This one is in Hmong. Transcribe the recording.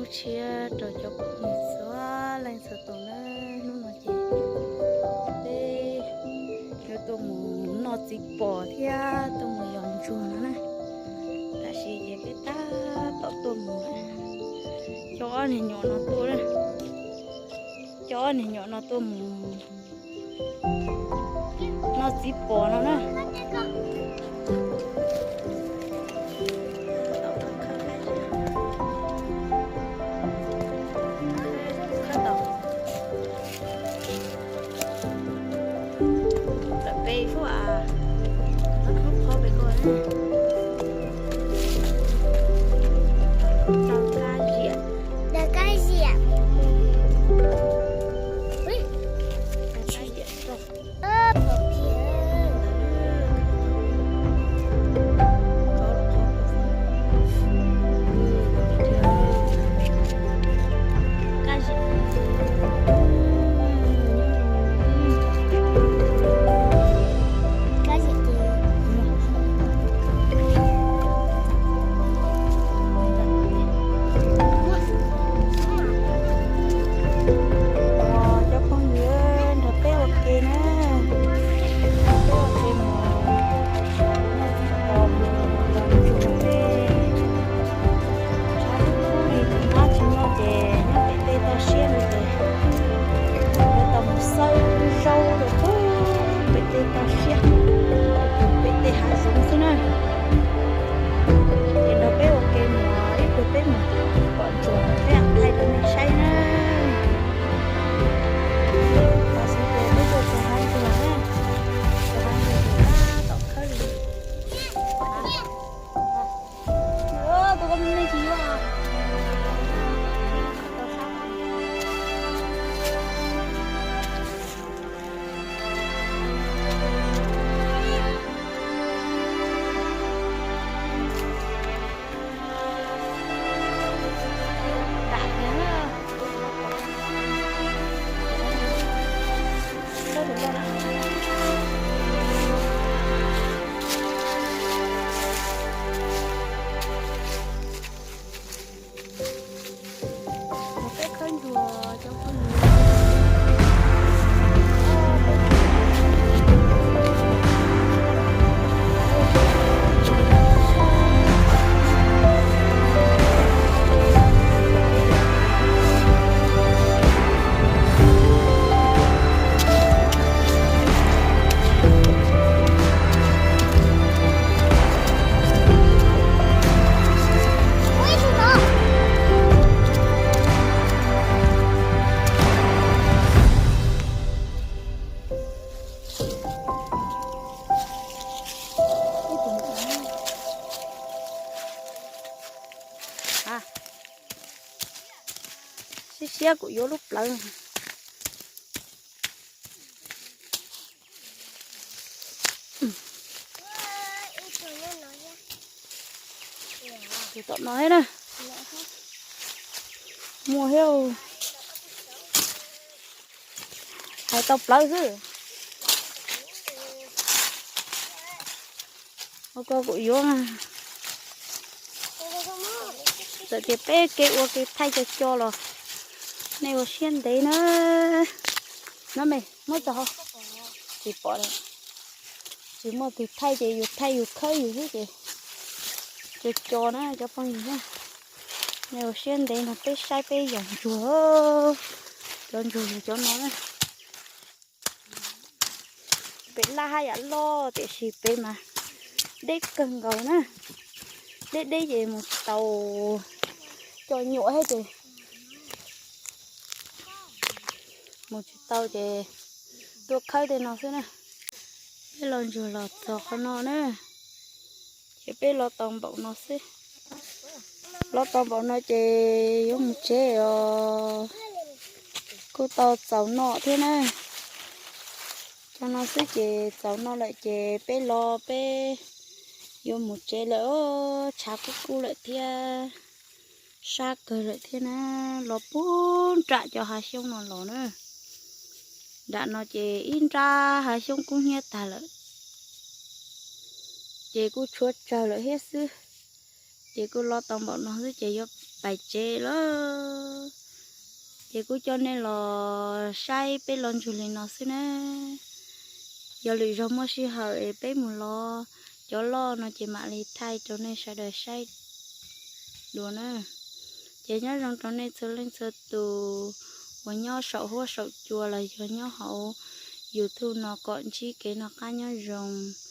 Tshiab rau cov phooj ywg txhua leej txhua tus na, hnub no ces peb yuav tuaj mus noj txiv pos thiab tuaj mus yos ntsuag no na. Tab sis ces peb tab tom tuaj mus, coj ob niag nyuam no tuaj, coj ob niag nyuam no tuaj mus noj txiv pos no na. Lawm peb suab, lub qhov pem ko na. Rau kab ziam, rau kab ziam. Cov phooj ywg nrog peb ua ke na, nrog peb ua ke mus, mus noj txiv pos mus yos ntsuag, peb tshav kub kub li tsis muaj dab tsi noj ces nyob pem tej toj siab no ces yuav tau mus xawb zaub rau pem tej toj siab, pem tej hav zoov xwb na. Ces nrog peb ua ke mus, ib pliag peb mus pom ntsuag peb mam thaij rau nej saib na. Tam sim ces peb tuaj txog hav ntsuag na, txog hav ntsuag ces tab tom khawb li. Tus ko me me tsis yuav. Peb khawb ntsuag cov phooj ywg. Siab siab kuv yuav lub plawv. Tus tom no thiab na. Muaj thiab. Hais tau plawv xwb. Ua ko kuv yuav. Txawm tias peb kev ua kev thaij co co los nej ua siab ntev na. No me muab tso hauv. Tsis pom li. Tsis muaj tus thaij ces yus thaij yus khawb yus xwb ces co co na cov phooj ywg na. Nej ua siab ntev nrog peb saib peb yos ntsuag. Cov ntsuag yog cov no na. Pem laj haj yam loj tiam sis pem mas deb kawg nkaus na. Deb deb ces mus tsis tau, coj nyuam thiab ces mus tsis tau ces tuaj khawb tej no xwb na. Peb los ntsuag los txog qhov no na, ces peb los tau npaum no xwb. Los tau npaum no ces yuav mus tsev os. Kuj tau txaus noj thiab na. Cov no xwb ces txaus noj lawm ces peb los peb yuav mus tsev lawm os. Tshav kub kub lawm thiab, sab kawg lawm thiab na. Los puag nram cov hav xyoob no los na. Nram no ces ib nrab hav xyoob kub hnyiab tag lawm, ces kuj tshuav tsawg lawm thiab xwb. Ces kuj los tau npaum no xwb ces yuav pais tsev lawm. Ces kuv coj nej los saib peb los ntsug li no xwb nab. Yog lwm zaug muaj sij hawm es peb mus los cov loj no ces mam li thaij rau nej sawv daws saib dua na. Ces nyob zoo rau nej txhua leej txhua tus uas nyob saum huab saum cua los yog nyob hauv YouTube no kom ntsib kev noj qab nyob zoo.